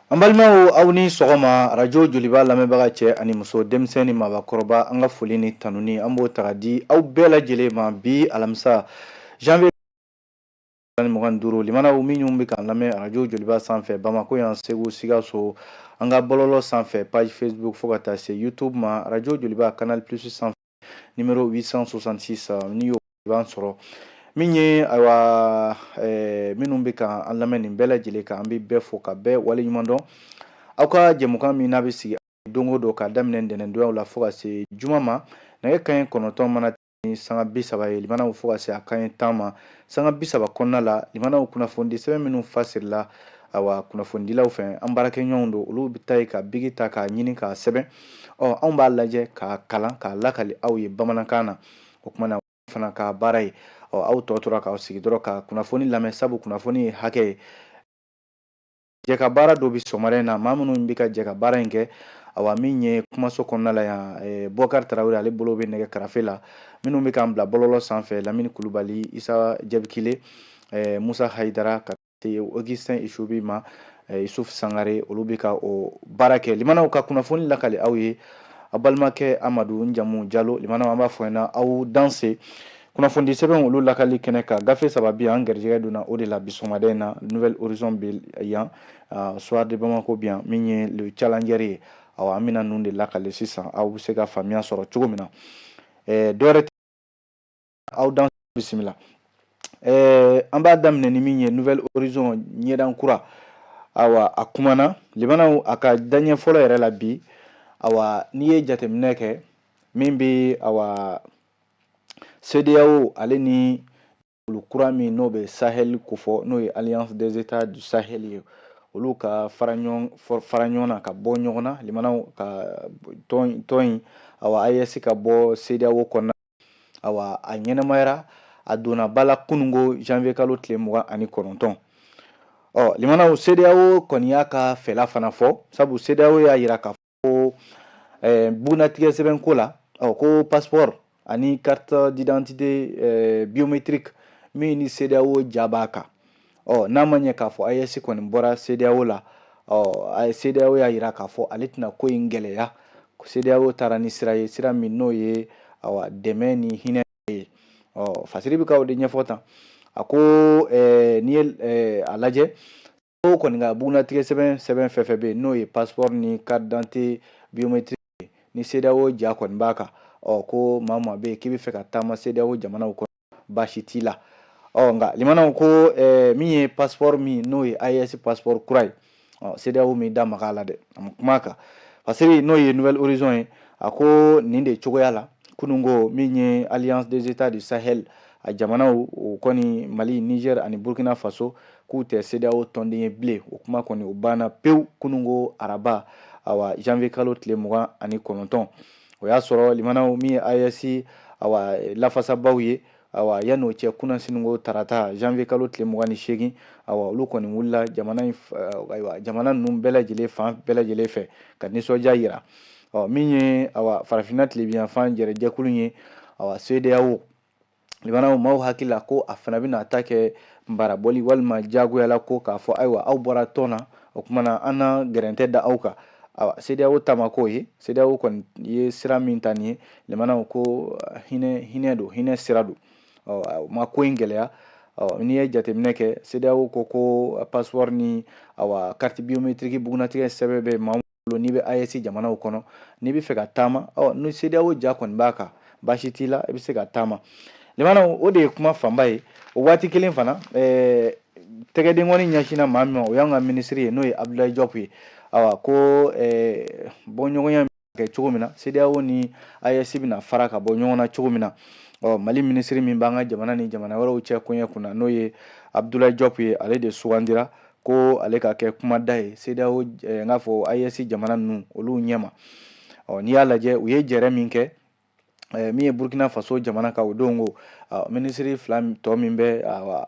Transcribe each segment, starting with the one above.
An balimaw, aw ni sɔgɔma. Arajo Joliba lamɛnbaga cɛ ani muso, denmisɛn ni maakɔrɔba, an ka foli ni tanuni, an b'o ta di aw bɛɛ lajɛlen ma bi alamisa janvier 25. Limanaw minnu bɛ k'an lamɛn arajo Joliba sanfɛ Bamakɔ yan, Segu, Sikaso, an ka bɔlɔlɔ sanfɛ, page Facebook, fo ka taa se YouTube ma, arajo Joliba Canal Plus sanfɛ, numéro 866, n'i y'o b'an sɔrɔ. Min ye, ayiwa, minnu bɛ ka an lamɛn nin bɛɛ lajɛlen kan, an bɛ bɛɛ fo ka bɛɛ waleɲuman dɔn. Aw ka jɛmukan min n'a bɛ sigi don o don ka daminɛ ntɛnɛndonyaw la fo ka se juma ma, nɛgɛ kanɲɛ 9 mana ni sanga 30 ye, limanaw, fo ka se a kanɲɛ 10 ma, sanga 30 kɔnɔna la, limanaw, kunnafonidi sɛbɛn minnu fasirila, awa, kunnafonidilaw fɛ, an baarakɛɲɔgɔnw don, olu bɛ taa yen ka bigi ta k'a ɲini k'a sɛbɛn. Ɔ, anw b'a lajɛ k'a kalan k'a lakali aw ye bamanankan na. O kuma na fana ka baara ye. Ɔ, aw tɔ tora k'aw sigi dɔrɔn ka kunnafoni lamɛn, sabu kunnafoni ye hakɛ ye. Jɛ ka baara dɔ bɛ sɔgɔmada in na, maa minnu bɛ ka jɛ ka baara in kɛ, awa, min ye kumaso kɔnɔna la yan, Bɔkari Tarawele, ale bolo bɛ nɛgɛ karafe la. Minnu bɛ k'an bila bɔlɔlɔ sanfɛ, Lamini Kulubali, Isa Jabikile, Musa Hayidara, ka se Augustin Isubi ma, Yusuf Sangare, olu bɛ ka o baara kɛ. Limanaw, ka kunnafoni lakali aw ye, a balimakɛ Amadu, n jamu Jalo. Limanaw, an b'a fɔ ɲɛna, aw danse. Kunnafoni sɛbɛn, olu lakali kɛnɛ kan, gafe saba bi an garijɛgɛ donna o de la bi sɔgɔmada in na. Nouvel Horizon bɛ yan, Soir de Bamako bi yan, min ye Le Challenger ye. Awa, an bɛna ninnu de lakali sisan, aw bɛ se ka faamuya sɔrɔ cogo min na. Dɔwɛrɛ, aw dan bisimila. An b'a daminɛ ni min ye, Nouvel Horizon, ɲɛdan kura. Awa, a kumana, limanaw, a ka daɲɛ fɔlɔ yɛrɛ la bi. Awa, n'i ye jateminɛ kɛ, min bɛ, awa, CEDEAO ale ni olu kura min n'o bɛ Sahel kofɔ, n'o ye Alliance des États du Sahel ye, olu ka fara ɲɔgɔn na ka bɔ ɲɔgɔn na, limanaw, ka tɔn in, awa, AES ka bɔ CEDEAO kɔnɔna. Awa, a ɲɛnamayara, a donna ba la kununko janvier kalo tile 29. Ɔ, limanaw, CEDEAO kɔni y'a ka fɛla fana fɔ, sabu CEDEAO y'a yira k'a fɔ ko bugunnatigɛ sɛbɛnko la, ɔ, ko passeport ani carte d'identité biométrique min ni CEDEAO ja b'a kan, ɔ, n'a ma ɲɛ k'a fɔ AES kɔni bɔra CEDEAO la, ɔ, CEDEAO y'a yira k'a fɔ ale tɛna ko in gɛlɛya. CEDEAO taara ni sira ye, sira min n'o ye, awa, dɛmɛ ni hinɛ ye. Ɔ, Fasiri bɛ ka o de ɲɛfɔ tan. A ko n'i ye a lajɛ, o kɔni ka bugunnatigɛ sɛbɛn fɛn fɛn bɛ yen, n'o ye passeport ni carte d'identité biométrique, ni CEDEAO ja kɔni b'a kan, ɔ, ko maa o maa bɛ yen k'i bɛ fɛ ka taama CEDEAO jamanaw kɔnɔ, baasi t'i la. Ɔ, nka limanaw, ko min ye passeport min n'o ye AES passeport kura ye, ɔ, CEDEAO min da maga a la dɛ, a ma kuma a kan. Fasiri, n'o ye Nouvel Horizon ye, a ko nin de cogoya la, kununko min ye Alliance des États du Sahel a jamanaw, o kɔni Mali, Niger ani Burkina Faso, k'u tɛ CEDEAO tɔnden ye bilen. O kuma kɔni, o banna pewu kununko araba, awa, janvier kalo tile 29. O y'a sɔrɔ, limanaw, min ye AES, awa, lafasabaw ye, awa, yan'o cɛ, kunasini tarata janvier kalo tile 28, awa, olu kɔni wulila jamana in, ayiwa, jamana ninnu bɛɛ lajɛlen, fan bɛɛ lajɛlen fɛ ka nisɔndiya yira. Ɔ, min ye, awa, farafinna tilebinyanfan jɛrɛjɛkulu ye, awa, CEDEAO, limanaw, maaw hakili la ko a fana bɛna ta kɛ mbarabɔli walima jagoyala ko k'a fɔ ayiwa, aw bɔra tɔn na, o kuma na an na gɛrɛntɛ da aw kan. Awa, CEDEAO ta ma k'o ye. CEDEAO kɔni ye sira min ta nin ye, limanaw, ko hinɛ, hinɛ don, hinɛ sira don. Ɔ, o ma ko in gɛlɛya. Ɔ, n'i ye jateminɛ kɛ, CEDEAO ko ko passeport ni, awa, carte biométrique, bugunnatigɛ sɛbɛn bɛ maa bolo, n'i bɛ AES jamanaw kɔnɔ, n'i bɛ fɛ ka taama, ɔ, ni CEDEAO ja kɔni b'a kan, baasi t'i la, i bɛ se ka taama. Limanaw, o de ye kuma fanba ye. O waati kelen fana, tɛgɛdenkɔni ɲɛsinna maa min ma, o y'an ka minisiri ye, n'o ye Abdoulaye Diop ye. Awa, ko bɔɲɔgɔnya kɛ cogo min na, CEDEAO ni AES bɛna fara ka bɔ ɲɔgɔn na cogo min na, ɔ, Mali minisiri min b'an ka jamana ni jamana wɛrɛw cɛ koɲɛ kunna, n'o ye Abdoulaye Diop ye, ale de sugandira ko ale ka kɛ kumada ye CEDEAO, n k'a fɔ AES jamana ninnu, olu ɲɛma. Ɔ, n'i y'a lajɛ, u ye jɛrɛ min kɛ, min ye Burkina Faso jamana kan, o don ko minisiri fila tɔ min bɛ, awa,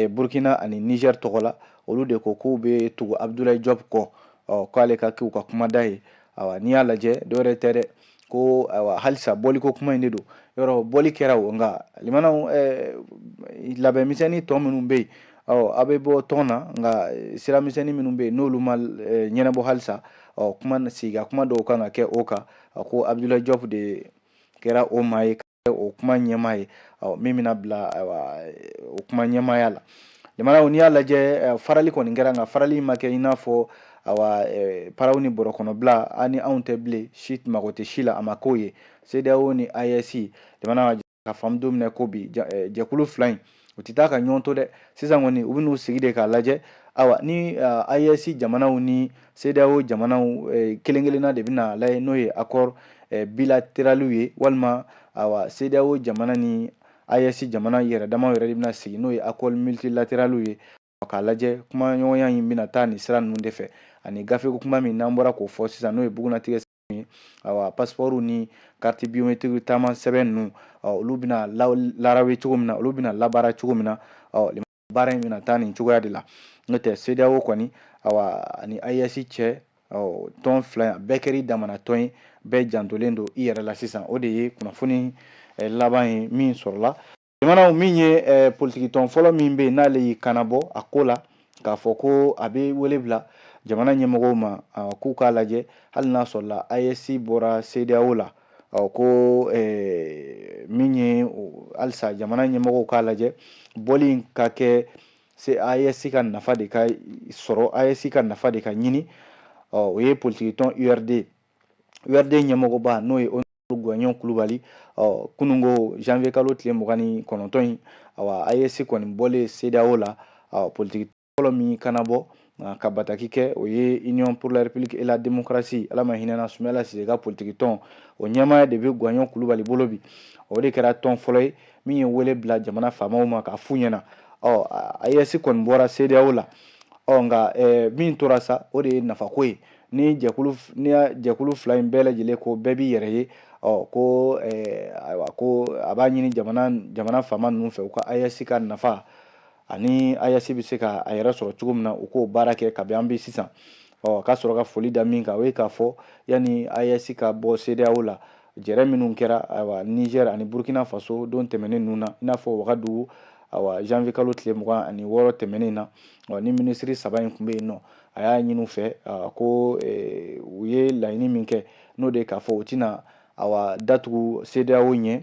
Burkina ani Niger tɔgɔ la, olu de ko k'u bɛ tugu Abdoulaye Diop kɔ, ɔ, k'ale ka kɛ u ka kumada ye. Awa, n'i y'a lajɛ, dɔwɛrɛ tɛ dɛ, ko ayiwa, halisa bɔliko kuma in de don. Yɔrɔ bɔli kɛra o, nka limanaw, labɛn misɛnnin tɔ minnu bɛ yen, Ɔ a bɛ bɔ tɔn na, nka sira misɛnnin minnu bɛ yen n'olu ma ɲɛnabɔ halisa, ɔ kuma sigi kuma dɔw kan ka kɛ o kan. A ko Abdoulaye Diop de kɛra o maa ye, o kuma ɲɛmaa ye, ɔ min bɛna bila o kuma ɲɛmaaya la. Jamanaw, n'i y'a lajɛ, farali kɔni kɛra, nka farali ma kɛ i n'a fɔ awa paraw ni bɔrɔ kɔnɔbila, an ni anw tɛ bilen, si mago tɛ si la, a ma k'o ye. CEDEAO ni AES, jamana ka faamu don min na ko bi jɛkulu fila in u tɛ taa ka ɲɔgɔn to dɛ. Sisan kɔni u bɛn'u sigi de k'a lajɛ, awa ni AES jamanaw ni CEDEAO jamanaw kelen kelenna de bɛna lajɛ, n'o ye accord bilatéral ye, walima awa CEDEAO jamana ni AES jamana yɛrɛ damaw yɛrɛ de bɛna sigi, n'o ye accord multilatéral ye, k'a lajɛ kumaɲɔgɔnya in bɛna taa nin sira ninnu de fɛ. Ani gafe ko kuma min n'an bɔra k'o fɔ sisan, n'o ye bugunatigɛ ye, awa passeport ni carte biométrique taama sɛbɛn ninnu, olu bɛna larawe cogo min na, olu bɛna labaara cogo min na, ɔ baara in bɛna taa nin cogoya de la. N'o tɛ, CEDEAO kɔni, awa ani AES cɛ, tɔn fila in bɛɛ kɛra i damana tɔn ye, bɛɛ jantolen don i yɛrɛ la sisan. O de ye kunnafoni laban ye min sɔrɔla. Jamanaw, min ye politiki tɔn fɔlɔ min bɛ yen n'ale y'i kanabɔ a ko la k'a fɔ ko a bɛ wele bila jamana ɲɛmɔgɔw ma k'u k'a lajɛ, hali n'a sɔrɔla AES bɔra CEDEAO la, ko min ye halisa jamana ɲɛmɔgɔw k'a lajɛ bɔli in ka kɛ AES ka nafa de ka sɔrɔ, AES ka nafa de ka ɲini. O ye politiki tɔn URD, URD ɲɛmɔgɔba, n'o ye Gɔɲɔn Kulubali. Ɔ kununko janvier kalo tile 29 in, awa AES kɔni bɔlen CEDEAO la, ɔ politiki fɔlɔ min kana bɔ ka bataki kɛ, o ye Union pour la République et la démocratie, Ala ma hinɛna Soumaïla Cissé ka politiki tɔn, o ɲɛmaaya de bɛ Gɔɲɔn Kulubali bolo bi. O de kɛra tɔn fɔlɔ ye min ye wele bila jamana faamaw ma k'a f'u ɲɛna, ɔ AES kɔni bɔra CEDEAO la, ɔ nka min tora sa, o de ye nafako ye. Ni jɛkulu, ni jɛkulu fila in bɛɛ lajɛlen ko bɛɛ b'i yɛrɛ ye, ɔ ko ayiwa, ko a b'a ɲini jamana faama ninnu fɛ, u ka AES ka nafa ani AES bɛ se ka a yɛrɛ sɔrɔ cogo min na, u k'o baara kɛ kabi an bɛ sisan. Ɔ ka sɔrɔ ka foli da min kan, o ye k'a fɔ yanni AES ka bɔ CEDEAO la, jɛrɛ minnu kɛra ayiwa Niger ani Burkina Faso don tɛmɛnen ninnu na, i n'a fɔ Wagadugu, awa janvier kalo tile 26 tɛmɛnen na, ɔ ni minisiri saba in tun bɛ yen nɔ, a y'a ɲini u fɛ ko u ye laɲini min kɛ, n'o de ye k'a fɔ u tɛna awa datugu CEDEAO ɲɛ,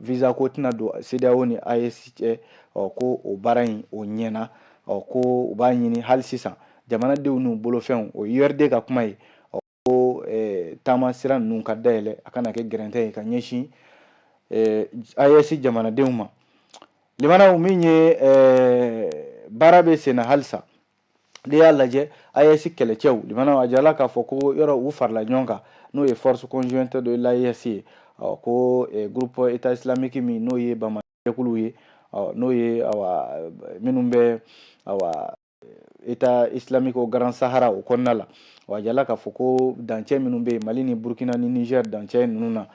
visa ko tɛna don CEDEAO ni AES cɛ, ɔ ko o baara in o ɲɛna. Ɔ ko u b'a ɲini hali sisan jamanadenw n'u bolofɛnw, o URD ka kuma ye, ɔ ko taama sira ninnu ka dayɛlɛ, a kana kɛ gɛrɛntɛ ye ka ɲɛsin AES jamanadenw ma. Limanaw, min ye baara bɛ sen na halisa, n'i y'a lajɛ AES kɛlɛcɛw, limanaw, a jirala k'a fɔ ko yɔrɔ u farala ɲɔgɔn kan, n'o ye force conjointe de l'AES ye, ɔ ko groupe État islamique min n'o ye banbajɛkuluw ye, ɔ n'o ye awa minnu bɛ awa État islamique au Grand Sahara o kɔnɔna la, wa a jirala k'a fɔ ko dancɛ minnu bɛ yen Mali ni Burkina ni Niger dancɛ ninnu na,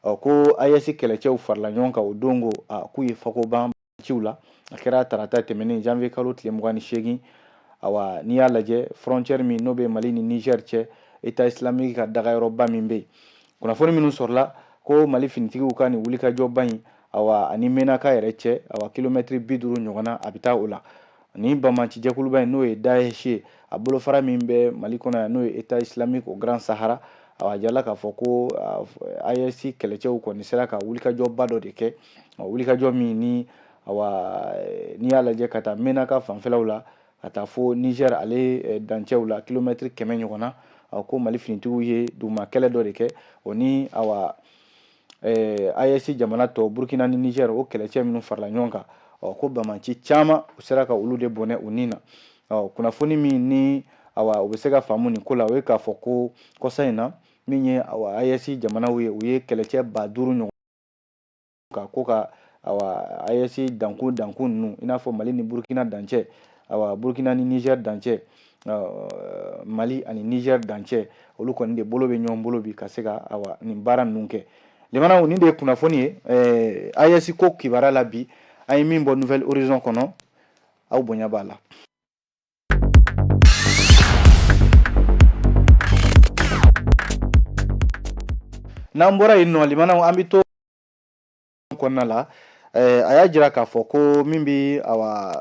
ɔ ko AES kɛlɛcɛw farala ɲɔgɔn kan o don, ko a k'u ye fakoban ciw la. A kɛra tarata tɛmɛnen janvier kalo tile 28. Awa n'i y'a lajɛ, frontière min n'o bɛ Mali ni Niger cɛ, État islamique ka dagayɔrɔba min bɛ yen, kunnafoni minnu sɔrɔla ko Mali finitigiw ka nin wulikajɔba in, awa ani Menaka yɛrɛ cɛ, awa kilomɛtiri 50 ɲɔgɔn na, a bɛ taa o la. Ni banbanci jɛkuluba in, n'o ye Daesh ye, a bolofara min bɛ Mali kɔnɔ yan, n'o ye État islamique au Grand Sahara, awa a jirala k'a fɔ ko AES kɛlɛcɛw kɔni sera ka wulikajɔba dɔ de kɛ, wulikajɔ min ni awa n'i y'a lajɛ ka taa Menaka fanfɛlaw la ka taa fo Niger ale dancɛw la, kilomɛtiri 100 ɲɔgɔn na, ko Mali finitigiw ye duguma kɛlɛ dɔ de kɛ o ni awa AES jamana tɔ Burkina ni Niger o kɛlɛcɛ minnu farala ɲɔgɔn kan, ɔ ko banbanci caman u sera ka olu de bɔnɛ u ni na. Ɔ kunnafoni min ni awa u bɛ se ka faamu nin ko la, o ye k'a fɔ ko kɔsa in na, min ye awa AES jamanaw ye, u ye kɛlɛcɛ 5000 ɲɔgɔn ka ko ka awa AES dankun ninnu, i n'a fɔ Mali ni Burkina dancɛ, awa Burkina ni Niger dancɛ, Mali ani Niger dancɛ, olu kɔni de bolo bɛ ɲɔgɔn bolo bi ka se ka awa nin baara ninnu kɛ. Limanaw, nin de ye kunnafoni ye AES ko kibaruya la bi, an ye min bɔ Nouvel Horizon kɔnɔ. Aw bonya b'a la. N'an bɔra yen nɔ, limanaw, an bɛ to kɔnɔna la. A y'a jira k'a fɔ ko min bɛ awa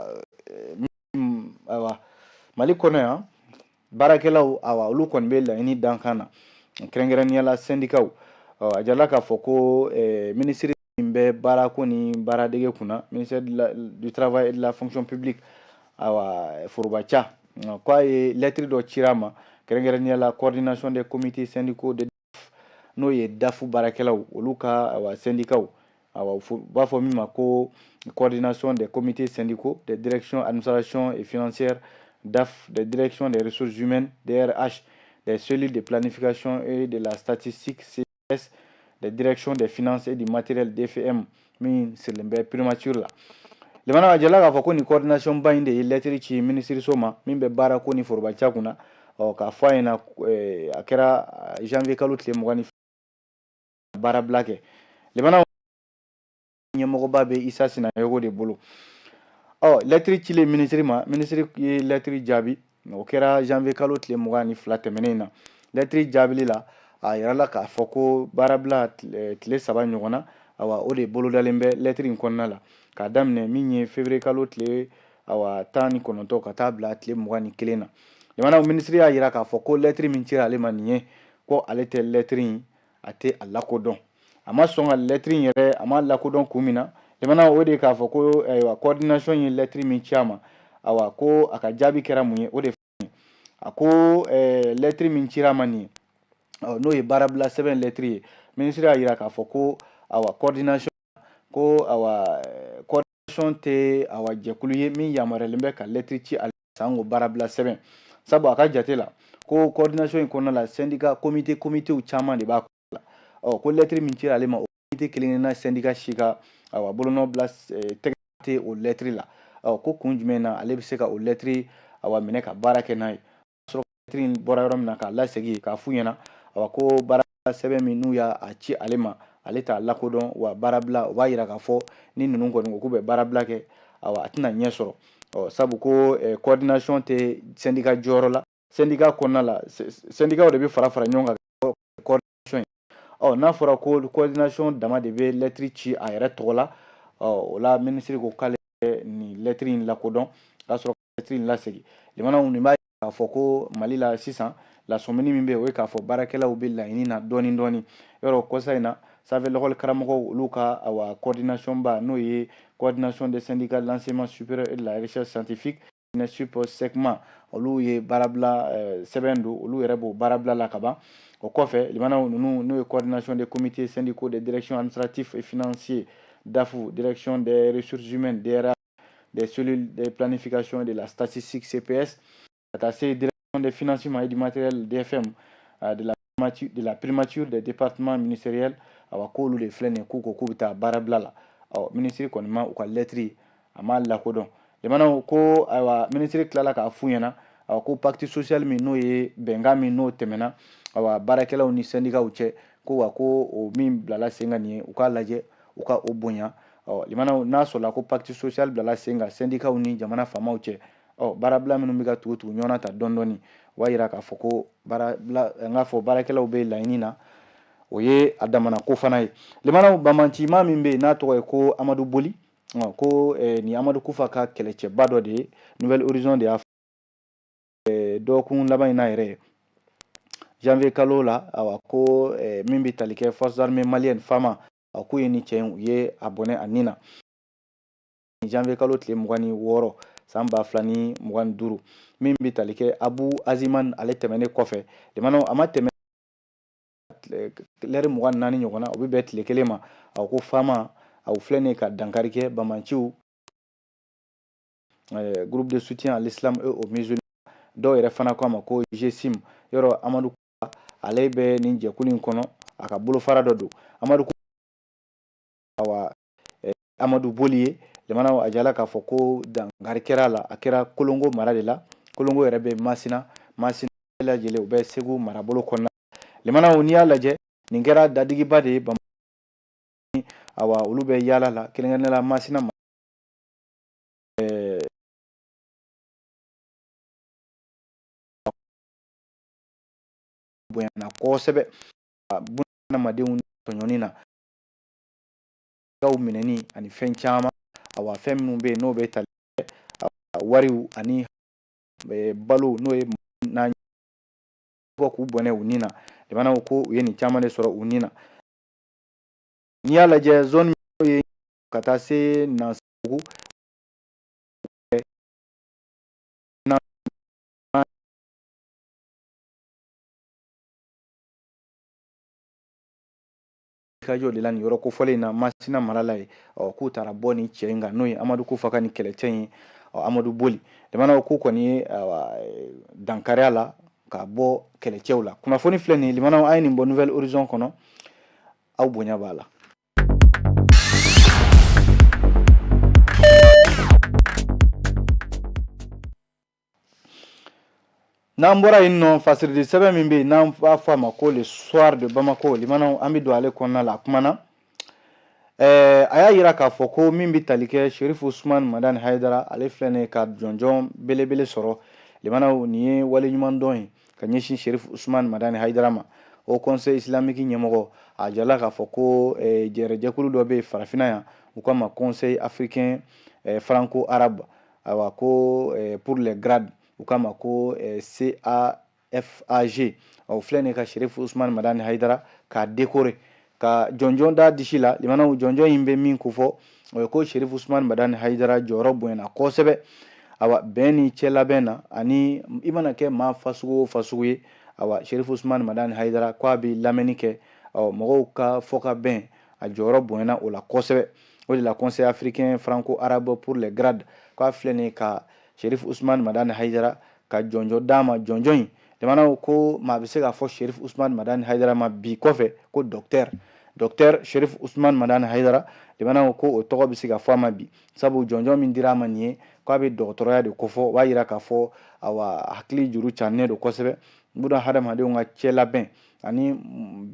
Ayiwa, Mali kɔnɔ yan, baarakɛlaw, awa, olu kɔni bɛ laɲini dankan na, kɛrɛnkɛrɛnnenya la syndicats. A jirala k'a fɔ ko minisiri min bɛ baarako ni baaradege kunna, ministère du Travail et de la Fonction publique, awa, forobaca k'a ye lɛtiri dɔ cira a ma, kɛrɛnkɛrɛnnenya la coordination des comités syndicaux de, n'o ye DAF baarakɛlaw, olu ka, awa, syndicats, awa, u b'a fɔ min ma ko coordination des comités syndicaux des directions administration et financière DAF, des directions des ressources humaines DRH, des cellules de planification et de la statistique CS, des directions des finances et du matériel DFM, min sirilen bɛ primature la. Limana, a jirala k'a fɔ ko nin coordination ba in de ye lɛtiri ci minisiriso ma min bɛ baarako ni forobaca kunna, ɔ, k'a fɔ a ɲɛna, a kɛra janvier kalo tile 20 baarabila kɛ. Limana, ɲɛmɔgɔba bɛ Isa Sinayogo de bolo. Ɔ, lɛtiri cilen minisiri ma, minisiri ye lɛtiri jaabi. O kɛra janvier kalo tile 22 tɛmɛnen na. Lɛtiri jaabili la, a yirala k'a fɔ ko baarabila tile 3 ɲɔgɔn na, awa, o de bolodalen bɛ lɛtiri in kɔnɔna la, k'a daminɛ min ye février kalo tile, awa, 19 ka taa bila tile 21 na. Jamana minisiri y'a yira k'a fɔ ko lɛtiri min cira ale ma nin ye, ko ale tɛ lɛtiri in, a tɛ a lakodɔn. A ma sɔn ka lɛtiri in yɛrɛ, a ma lakodɔn kun min na, jamana, o de ye k'a fɔ ko, ayiwa, coordination ye lɛtiri min ci a ma, awa, ko a ka jaabi kɛra mun ye, o de a ko lɛtiri min cira a ma nin ye, n'o ye baarabila sɛbɛn lɛtiri ye. Minisiri y'a yira k'a fɔ ko, awa, coordination ko, awa, coordination tɛ, awa, jɛkulu ye min yamaruyalen bɛ ka lɛtiri ci ale sango baarabila sɛbɛn, sabu a ka jate la ko coordination in kɔnɔna la, syndicat comité comitéw caman de b'a la. Ɔ, ko lɛtiri min cira ale ma, o comité kelen kelenna syndicat si ka, awa, bolonɔ bila tɛgɛ tɛ o lɛtiri la. Ɔ, ko kun jumɛn na ale bɛ se ka o lɛtiri, awa, minɛ ka baara kɛ n'a ye? Sɔrɔ lɛtiri in bɔra yɔrɔ min na, k'a lasegin k'a f'u ɲɛna, awa, ko baara sɛbɛn min n'u y'a ci ale ma, ale t'a lakodɔn, wa baarabila, o b'a yira k'a fɔ ni ninnu kɔni ko k'u bɛ baarabila kɛ, awa, a tɛna ɲɛ sɔrɔ. Ɔ, sabu ko coordination tɛ syndicat jɔyɔrɔ la. Syndicat kɔnɔna la, syndicat de bɛ fara fara ɲɔgɔn kan coordination ye. Ɔ, n'a fɔra ko coordination dama de bɛ lɛtiri ci a yɛrɛ tɔgɔ la, ɔ, o la minisiri ko k'ale nin lɛtiri in lakodɔn, k'a sɔrɔ lɛtiri in lasegin. Limanaw, nin b'a k'a fɔ ko Mali la sisan, lasɔmini min bɛ yen, o ye k'a fɔ baarakɛlaw bɛ laɲini na dɔɔni dɔɔni. Yɔrɔ kɔsa in na, sanfɛ lɔkɔli karamɔgɔw, olu ka, awa, coordination ba, n'o ye coordination des syndicats de l'enseignement supérieur et de la recherche scientifique, SYNESUP SECMA, olu ye baarabila sɛbɛn don, olu yɛrɛ b'o baarabila la ka ban. O kɔfɛ, limanaw, ninnu, n'o ye coordination des comités syndicaux des directions administratives et financiers DAF, direction des ressources humaines DRH, des cellules de planification et de la statistique CPS, ka taa se direction des financements et du matériel DFM, de la primature, des départements ministériels, awa, k'olu de filɛ nin ye, k'u ko k'u bɛ taa baarabila la. Ɔ, minisiri kɔni ma u ka lɛtiri, a ma lakodɔn. Jamanaw ko, ayiwa, minisiri tilala k'a f'u ɲɛna, awa, ko pacte social min, n'o ye bɛnkan min, n'o tɛmɛna, awa, baarakɛlaw ni syndicats cɛ, ko wa ko o min bilala sen kan nin ye, u k'a lajɛ u ka o bonya. Ɔ, limanaw, n'a sɔrɔla ko pacte social bilala sen kan syndicats ni jamana faamaw cɛ, ɔ, baarabila minnu bɛ ka tugu tugu ɲɔgɔn na ta dɔɔni dɔɔni, o b'a yira k'a fɔ ko baarabila, n k'a fɔ baarakɛlaw bɛ laɲini na, o ye a damana ko fana ye. Limanaw, banbaancimaa min bɛ yen n'a tɔgɔ ye ko Amadu Boli, ko nin Amadu Kufa ka kɛlɛcɛba dɔ de ye, Nouvel Horizon de y'a dɔgɔkun laban in na yɛrɛ, janvier kalo la, awa, ko min bɛ tali kɛ forces armées maliennes, FAMA, a k'u ye ni cɛ in, u ye a bɔnɛ a nin na janvier kalo tile 26 san 2025. Min bɛ tali kɛ Abu Aziman, ale tɛmɛnen kɔfɛ, limanaw, a ma tɛmɛ lɛri 24 ɲɔgɔn na, o bɛ bɛn tile kelen ma, a ko FAMA, aw filɛ nin ye ka dankari kɛ banbaanciw, groupe de soutien à l'islam et aux musulmans, dɔw yɛrɛ fana ko a ma ko GSIM. Yɔrɔ Amadu, ale bɛ nin jɛkulu in kɔnɔ, a ka bolofara dɔ don, Amadu, awa, Amadu Boli ye. Jamana, a jala k'a fɔ ko dankari kɛra a la, a kɛra Kolongo mara de la. Kolongo yɛrɛ bɛ Masina, Masina lajɛlen, u bɛ Segu marabolo kɔnɔna. Limanaw, n'i y'a lajɛ, nin kɛra dadigiba de ye. Awa, olu bɛ yaala la, kɛrɛnkɛrɛnnenya la Masina bonyana kosɛbɛ bunadamadenw tɔɲɔni na, minɛni ani fɛn caman, awa, fɛn minnu bɛ yen n'o bɛ tali kɛ Wariw ani balo n'o ye n'a bɔ k'u bɔnɛ u ni na, limanaw ko u ye nin caman de sɔrɔ u ni na. N'i y'a lajɛ zone n'o ye ka taa se Nansabugu na, kajɔ de la nin yɔrɔ kofɔlen in na Masina mara la yen. Ɔ, k'u taara bɔ nin cɛ in kan, n'o ye Amadu Kufa ka nin kɛlɛcɛ in ye, ɔ, Amadu Boli. Limanaw k'u kɔni ye dankari a la ka bɔ kɛlɛcɛw la. Kunnafoni filɛ nin ye, limanaw, an ye nin bɔ Nouvel Horizon kɔnɔ, aw bonya b'a la. N'an bɔra yen nɔ, fasiridi sɛbɛn min bɛ yen n'an b'a fɔ a ma ko Le Soir de Bamako, limanaw, an bɛ don ale kɔnɔna la. A kumana, a y'a yira k'a fɔ ko min bɛ tali kɛ Sherifu Usumani Madani Hayidara, ale filɛ nin ye ka jɔnjɔn belebele sɔrɔ. Limanaw, nin ye waleɲumandɔn ye ka ɲɛsin Sherifu Usumani Madani Hayidara ma. Haut Conseil islamique ɲɛmɔgɔ a jirala k'a fɔ ko jɛrɛjɛkulu dɔ bɛ yen farafinna yan, u k'a ma Conseil africain franco arabe, ayiwa, ko pour les grades, u k'a ma ko CAFAG. O filɛ nin ye ka Sherifu Usumani Madani Hayidara k'a décorer, ka jɔnjɔn da disi la. Limanaw, jɔnjɔn in bɛ min kofɔ, o ye ko Sherifu Usumani Madani Hayidara jɔyɔrɔ bonyana kosɛbɛ, awa, bɛn ni cɛ labɛn na, ani i mana kɛ maa fasugu o fasugu ye, awa, Sherifu Usumani Madani Hayidara ko a bɛ lamɛnni kɛ, ɔ, mɔgɔw ka fɔ ka bɛn, a jɔyɔrɔ bonyana o la kosɛbɛ. O de la Conseil africain franco-arabe pour les grades k'a filɛ nin ye ka Sherif Usman Madani Haidara ka jɔnjɔn d'a ma. Jɔnjɔn in, jamanaw ko maa bɛ se k'a fɔ Sherif Usman Madani Haidara ma bi kɔfɛ ko docteur, docteur Sherif Usman Madani Haidara. Jamanaw ko o tɔgɔ bɛ se ka fɔ a ma bi, sabu jɔnjɔn min dira a ma nin ye, k'a bɛ dɔgɔtɔrɔya de kofɔ. O b'a yira k'a fɔ, awa, hakili juru cannen don kosɛbɛ buna hadamadenw ka cɛ labɛn ani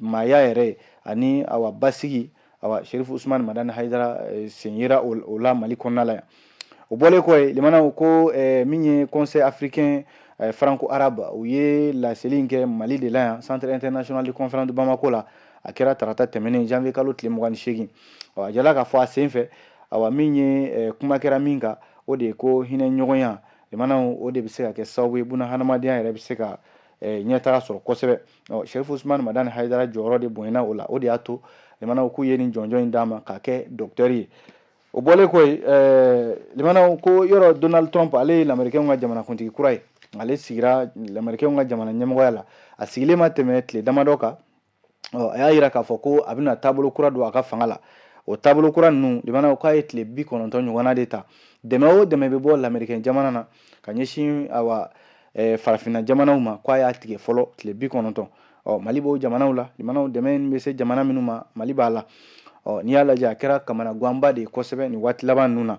maaya yɛrɛ ani, awa, basigi. Awa, Sherif Usman Madani Haidara sen yera o la Mali kɔnɔna la yan. O bɔlen kɔ yen, limanaw, ko min ye Conseil africain franco arabe, u ye laseli in kɛ Mali de la yan, Centre international de conférence de Bamako la. A kɛra tarata tɛmɛnen, janvier kalo tile 28. A jala k'a fɔ a sen fɛ, awa, min ye kuma kɛra min kan, o de ye ko hinɛ ɲɔgɔnya. Limanaw, o de bɛ se ka kɛ sababu ye buna hadamadenya yɛrɛ bɛ se ka ɲɛtaga sɔrɔ kosɛbɛ. Ɔ, Sherif Usman Madani Haidara jɔyɔrɔ de bonyana o la. O de y'a to, limanaw, k'u ye nin jɔnjɔn in d'a ma k'a kɛ docteur ye. O bɔlen kɔ yen, limanaw, ko yɔrɔ Donald Trump, ale ye lamɛrikɛnw ka jamanakuntigi kura ye, ale sigira lamɛrikɛnw ka jamana ɲɛmɔgɔya la. A sigilen ma tɛmɛ tile damadɔ kan, ɔ, a y'a yira k'a fɔ ko a bɛna taabolo kura don a ka fanga la. O taabolo kura ninnu, limanaw, k'a ye tile 90 ɲɔgɔnna de ta. Dɛmɛ o dɛmɛ bɛ bɔ lamɛrikɛn jamana na ka ɲɛsin, awa, farafinna jamanaw ma, k'a y'a tigɛ fɔlɔ tile 90. Ɔ, Mali b'o jamanaw la. Limanaw, dɛmɛ bɛ se jamana minnu ma, Mali b'a la. Ɔ, n'i y'a lajɛ, a kɛra kamanaganba de ye kosɛbɛ nin waati laban ninnu na.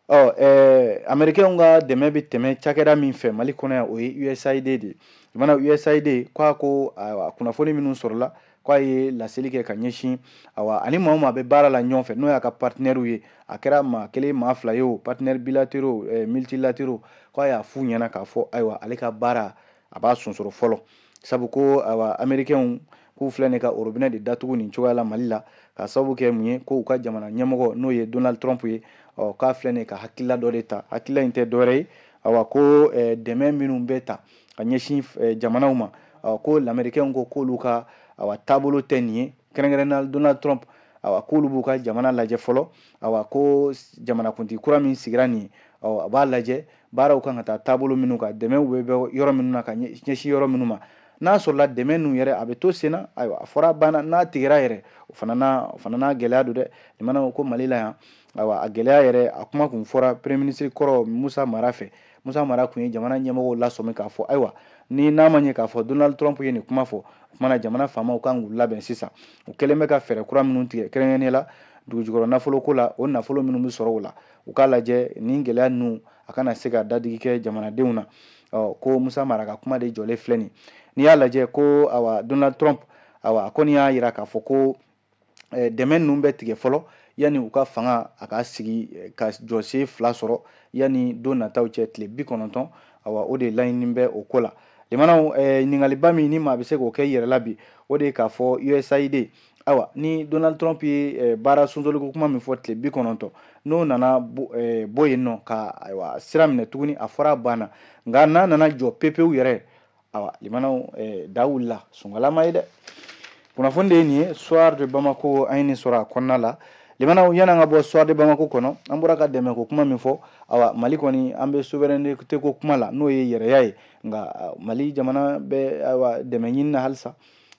Ɔ, amɛrikɛnw ka dɛmɛ bɛ tɛmɛ cakɛda min fɛ Mali kɔnɔ yan, o ye USAID de ye. Limanaw, USAID ko a ko kunnafoni minnu sɔrɔla, k'a ye laseli kɛ ka ɲɛsin, awa, ani maa o maa bɛ baara la ɲɔgɔn fɛ, n'o y'a ka partenaires ye, a kɛra maa kelen, maa fila ye o, partenaires bilatéraux, multilatéraux, k'a y'a f'u ɲɛna k'a fɔ, ayiwa, ale ka baara a b'a sonsoro fɔlɔ, sabu ko, awa, amɛrikɛnw k'u filɛ nin ka robinet de datugu nin cogoya la Mali la, ka sababu kɛ mun ye? Ko u ka jamana ɲɛmɔgɔ, n'o ye Donald Trump ye, ɔ, k'a filɛ nin ka hakilila dɔ de ta. Hakilila in tɛ dɔwɛrɛ ye, awa, ko dɛmɛ minnu bɛ ta ka ɲɛsin jamanaw ma, ko lamɛrikɛnw ko k'olu ka, awa, taabolo tɛ nin ye, kɛrɛnkɛrɛnnenya Donald Trump, awa, k'olu b'u ka jamana lajɛ fɔlɔ. Awa, ko jamanakuntigi kura min sigira nin ye, a b'a lajɛ baaraw kan ka taa taabolo minnu kan, dɛmɛw bɛ bɔ yɔrɔ minnu na ka ɲɛsin yɔrɔ minnu ma, n'a sɔrɔla dɛmɛ ninnu yɛrɛ a bɛ to sen na. Ayiwa, a fɔra banna, n'a tigɛra yɛrɛ, o fana n'a gɛlɛya don dɛ. Limanaw, ko Mali la yan, ayiwa, a gɛlɛya yɛrɛ, a kuma kun fɔra premier ministre kɔrɔ Musa Mara fɛ. Musa Mara kun ye jamana ɲɛmɔgɔw lasɔmi k'a fɔ, ayiwa, ni n'a ma ɲɛ k'a fɔ Donald Trump ye nin kuma fɔ, o kumana jamana faamaw kan k'u labɛn sisan. U kɛlen bɛ ka fɛɛrɛ kura minnu tigɛ, kɛrɛnkɛrɛnnenya la dugujukɔrɔ nafoloko la, o nafolo minnu bɛ sɔrɔ o la, u k'a lajɛ nin gɛlɛya ninnu a kana se ka dadigi kɛ jamanadenw na. Ɔ, ko Musa Mara ka kuma de jɔlen filɛ nin. N'i y'a lajɛ ko, awa, Donald Trump, awa, a kɔni y'a yira k'a fɔ ko dɛmɛ ninnu bɛ tigɛ fɔlɔ yanni u ka fanga a ka sigi ka jɔsen fila sɔrɔ yanni don nataw cɛ, tile 90. Awa, o de laɲini bɛ o ko la. Limanaw, ɲininkaliba min ni maa bɛ se k'o kɛ i yɛrɛ la bi, o de ye k'a fɔ USAID, ayiwa, ni Donald Trump ye baara sonsoliko kuma min fɔ tile 90, n'o nana bɔ yen nɔ ka, ayiwa, sira minɛ tuguni, a fɔra a banna, nka n'a nana jɔ pepewu yɛrɛ, awa, limanaw, da wulila sunkalama ye dɛ. Kunnafoni de ye nin ye Soir de Bamako, an ye nin sɔrɔ a kɔnɔna la. Limanaw, yan'an ka bɔ Soir de Bamako kɔnɔ, an bɔra ka dɛmɛ ko kuma min fɔ, awa, Mali kɔni, an bɛ souveraineté ko kuma la, n'o ye yɛrɛya ye, nka Mali jamana bɛ, ayiwa, dɛmɛ ɲini na halisa.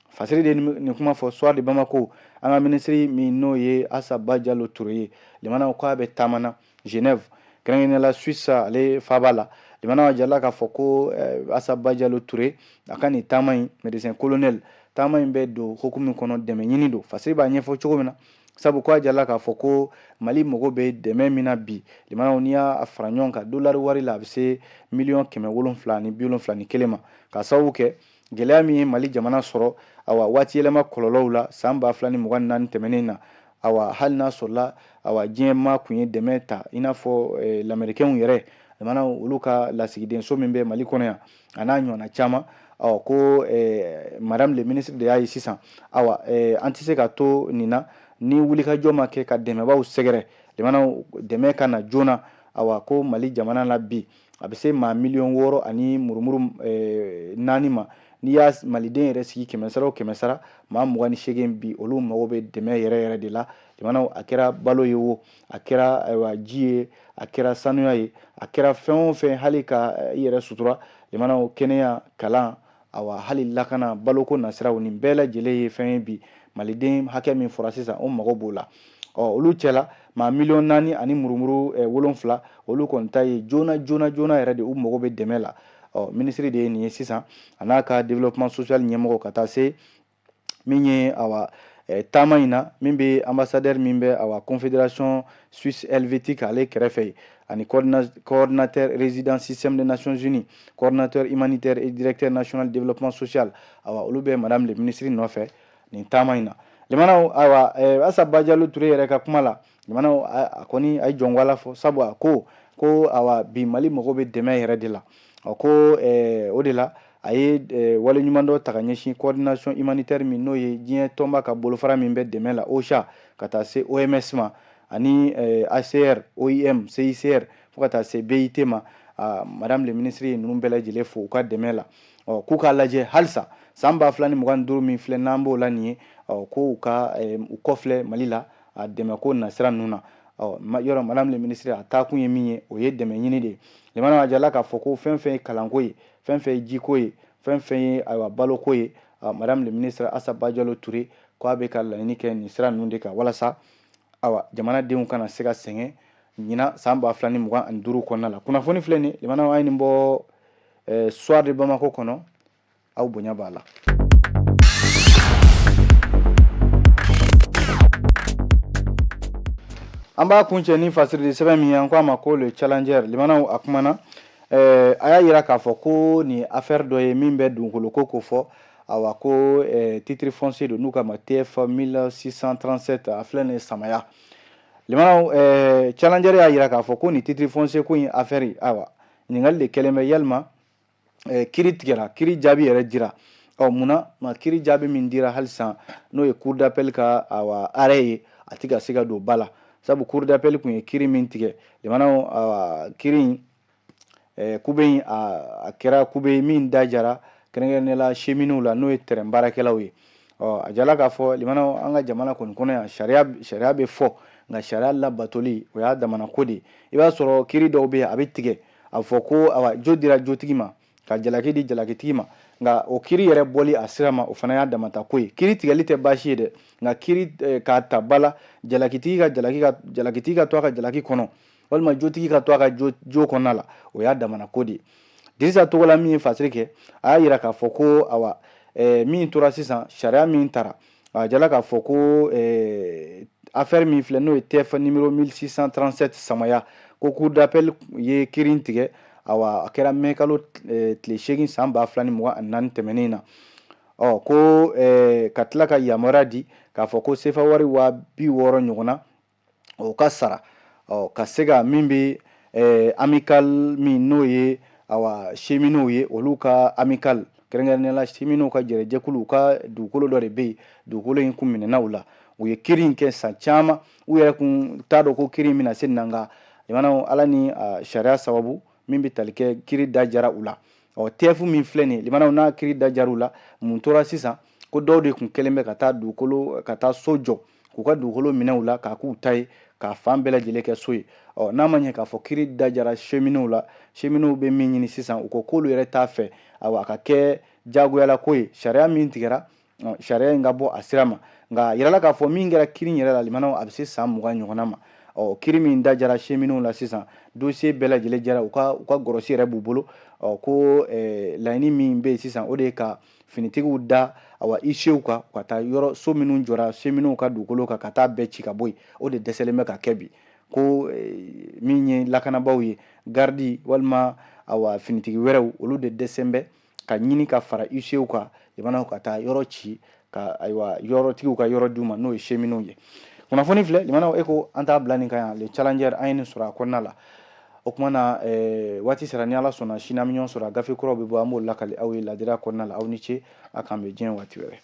Fasiri de nin kuma fɔ Soir de Bamako. An ka minisiri min n'o ye Asa Bajalo Ture ye, limanaw, k'a bɛ taama na Genève, kɛrɛnkɛrɛnnenya la Suisse, ale faaba la. Limanaw, a jirala k'a fɔ ko Asa Bajalo Ture, a ka nin taama in, médecin colonel, taama in bɛ don hukumu kɔnɔ, dɛmɛ ɲini don. Fasiri b'a ɲɛfɔ cogo min na, sabu ko a jirala k'a fɔ ko Mali mago bɛ dɛmɛ min na bi, limanaw, n'i y'a fara ɲɔgɔn kan dolari wari la, a bɛ se miliyɔn 771 ma, k'a sababu kɛ gɛlɛya min ye Mali jamana sɔrɔ, awa, waati yɛlɛma kɔlɔlɔw la san 2024 tɛmɛnen na. Awa, hali n'a sɔrɔla, awa, diɲɛ maa kun ye dɛmɛ ta, i n'a fɔ lamɛrikɛnw yɛrɛ, limanaw, olu ka lasigidenso min bɛ Mali kɔnɔ yan, a n'a ɲɔgɔnna caman. Ɔ, ko madame le ministre de y'a ye sisan, awa, an tɛ se ka to nin na ni wulikajɔ ma kɛ ka dɛmɛbaw sɛgɛrɛ. Limanaw, dɛmɛ ka na joona. Awa, ko Mali jamana la bi, a bɛ se maa miliyɔn 6 ani murumuru 4 ma. N'i y'a maliden yɛrɛ sigi 100 sara o 100 sara, maa 28 bi, olu mago bɛ dɛmɛ yɛrɛ yɛrɛ de la. Limanaw, a kɛra balo ye o, a kɛra, ayiwa, ji ye, a kɛra sanuya ye, a kɛra fɛn o fɛn, hali ka i yɛrɛ sutura, limanaw, kɛnɛya, kalan, awa, hali lakana, baloko nasiraw, nin bɛɛ lajɛlen ye fɛn ye bi maliden hakɛ min fɔra sisan, o mago b'o la. Ɔ, olu cɛla maa miliyɔn 4 ani murumuru 7, olu kɔni ta ye joona joona joona yɛrɛ de, u mago bɛ dɛmɛ la. Ɔ, minisiri de ye nin ye sisan, a n'a ka développement social ɲɛmɔgɔ, ka taa se min ye, awa, taama in na, min bɛ ambassadeur min bɛ, awa, Confédération suisse helvétique ale kɛrɛfɛ ye, ani coordinateur résident système des Nations Unies, coordinateur humanitaire et directeur national développement social, awa, olu bɛ madame le ministre nɔfɛ nin taama in na. Limanaw, ayiwa, Asa Bajalo Ture yɛrɛ ka kuma la, limanaw, a kɔni a ye jɔnwala fɔ, sabu a ko ko, awa, bi Mali mago bɛ dɛmɛ yɛrɛ de la. A ko o de la a ye waleɲuman dɔ ta ka ɲɛsin coordination humanitaire min n'o ye diɲɛ tɔnba ka bolofara min bɛ dɛmɛ la, OCHA, ka taa se OMS ma, ani ACR, OIM, CICR, fo ka taa se BIT ma. Madame le ministre ye ninnu bɛɛ lajɛlen fo u ka dɛmɛ la. Ɔ, k'u k'a lajɛ halisa san 2025 min filɛ n'an b'o la nin ye, ɔ, ko u ka u kɔfilɛ Mali la a dɛmɛko nasira ninnu na. Ɔ, yɔrɔ madame le ministre, a taakun ye min ye, o ye dɛmɛ ɲini de ye. Limanaw, a jirala k'a fɔ ko fɛn fɛn ye kalanko ye, fɛn fɛn ye jiko ye, fɛn fɛn ye, ayiwa, baloko ye, madame le ministre Asa Bajalo Ture ko a bɛ ka laɲini kɛ nin sira ninnu de kan, walasa, awa, jamanadenw kana se ka sɛgɛn ɲinan san 2025 kɔnɔna la. Kunnafoni filɛ nin, limanaw, an ye nin bɔ Soir de Bamako kɔnɔ. Aw bonya b'a la. An b'a kuncɛ ni fasirili sɛbɛn min ye, an ko a ma ko Le Challenger. Limanaw, a kumana, a y'a yira k'a fɔ ko nin affaire dɔ ye min bɛ dugukolo ko ko fɔ, awa, ko titre foncier don n'u k'a ma TF 1637, a filɛ nin ye Samaya. Limanaw, Challenger y'a yira k'a fɔ ko nin titre foncier ko in affaire, awa, ɲininkali de kɛlen bɛ yalima kiri tigɛra, kiri jaabi yɛrɛ dira. Ɔ, munna ma kiri jaabi min dira halisa, n'o ye cour d'appel ka, awa, arrêt ye, a tɛ ka se ka don ba la? Sabu cour d'appel kun ye kiri min tigɛ, limanaw, awa, kiri in kube in, a kɛra kube min da jara, kɛrɛnkɛrɛnnenya la cheminots la, n'o ye terrain baarakɛlaw ye. Ɔ, a jala k'a fɔ, limanaw, an ka jamana kɔni kɔnɔ yan, sariya bɛ fɔ, nka sariya labatoli, o y'a damana ko de ye. I b'a sɔrɔ kiri dɔw bɛ yen, a bɛ tigɛ, a fɔ ko, awa, jo dira jotigi ma, ka jalaki di jalakitigi ma, nka o kiri yɛrɛ bɔli a sira ma, o fana y'a damata ko ye. Kiri tigɛli tɛ baasi ye dɛ, nka kiri k'a ta ba la, jalakitigi ka jalaki ka jalakitigi ka to a ka jalaki kɔnɔ, walima jotigi ka to a ka jo kɔnɔna la, o y'a damana ko de ye. Dirisa Togola min ye fasiri kɛ, a y'a yira k'a fɔ ko, awa, min tora sisan, sariya min tara, a jala k'a fɔ ko affaire min filɛ, n'o ye TF numéro 1637 Samaya, ko cour d'appel ye kiiri tigɛ, awa, a kɛra mɛ kalo tile 8 san 2024 tɛmɛnen na. Ɔ, ko ka tila ka yamaruya di k'a fɔ ko sefa wari 60.000 ɲɔgɔnna, o ka sara. Ɔ, ka se ka min bɛ amicale min n'o ye, Awa, cheminots ye, olu ka amicale, kɛrɛnkɛrɛnnenya la cheminots ka jɛrɛjɛkulu, u ka dugukolo dɔ de bɛ yen. Dugukolo in kun minɛna u la. U ye kiri in kɛ san caman, u yɛrɛ kun t'a dɔn ko kiri in bɛna se nin na. Nka limanaw, Ala ni sariya sababu min bɛ tali kɛ, kiri da jara u la. Ɔ, TF min filɛ nin ye, limanaw, n'a kiri da jara u la, mun tora sisan? Ko dɔw de kun kɛlen bɛ ka taa dugukolo, ka taa so jɔ k'u ka dugukolo minɛ u la k'a k'u ta ye, k'a fan bɛɛ lajɛlen kɛ so ye. Ɔ, n'a ma ɲɛ k'a fɔ kiri da jara cheminots la, cheminots bɛ min ɲini sisan, u ko k'olu yɛrɛ t'a fɛ, ayiwa, a ka kɛ jagoyala ko ye. Sariya min tigɛra, sariya in ka bɔ a sira ma. Nka a yirala k'a fɔ min kɛra kiri yɛrɛ la, limanaw, a bɛ se san 20 ɲɔgɔnna ma. Ɔ, kiri min da jara cheminots la sisan, dossier bɛɛ lajɛlen jara, u ka gɔrɔsi yɛrɛ b'u bolo. Ɔ, ko laɲini min bɛ yen sisan, o de ye ka finitigiw da, awa, huissiers kan, ka taa yɔrɔ so minnu jɔra cheminots ka dugukolo kan, ka taa bɛɛ ci ka bɔ yen. O de dɛsɛlen bɛ ka kɛ bi. Ko min ye lakanabaaw ye, garidi walima, awa, finitigi wɛrɛw, olu de dɛsɛn bɛ ka ɲini ka fara huissiers kan, jamanaw, ka taa yɔrɔ ci ka, ayiwa, yɔrɔtigiw ka yɔrɔ d'u ma, n'o ye cheminots ye. Kunnafoni filɛ, limanaw, e ko an t'a bila nin kan yan. Le Challenger, an ye nin sɔrɔ a kɔnɔna la. O kuma na, waati sera. Ni Ala sɔnna, sini an bɛ ɲɔgɔn sɔrɔ, a gafe kuraw bɛ bɔ, an b'o lakali aw ye ladira kɔnɔna la. Aw ni ce, a k'an bɛn diɲɛ waati wɛrɛ.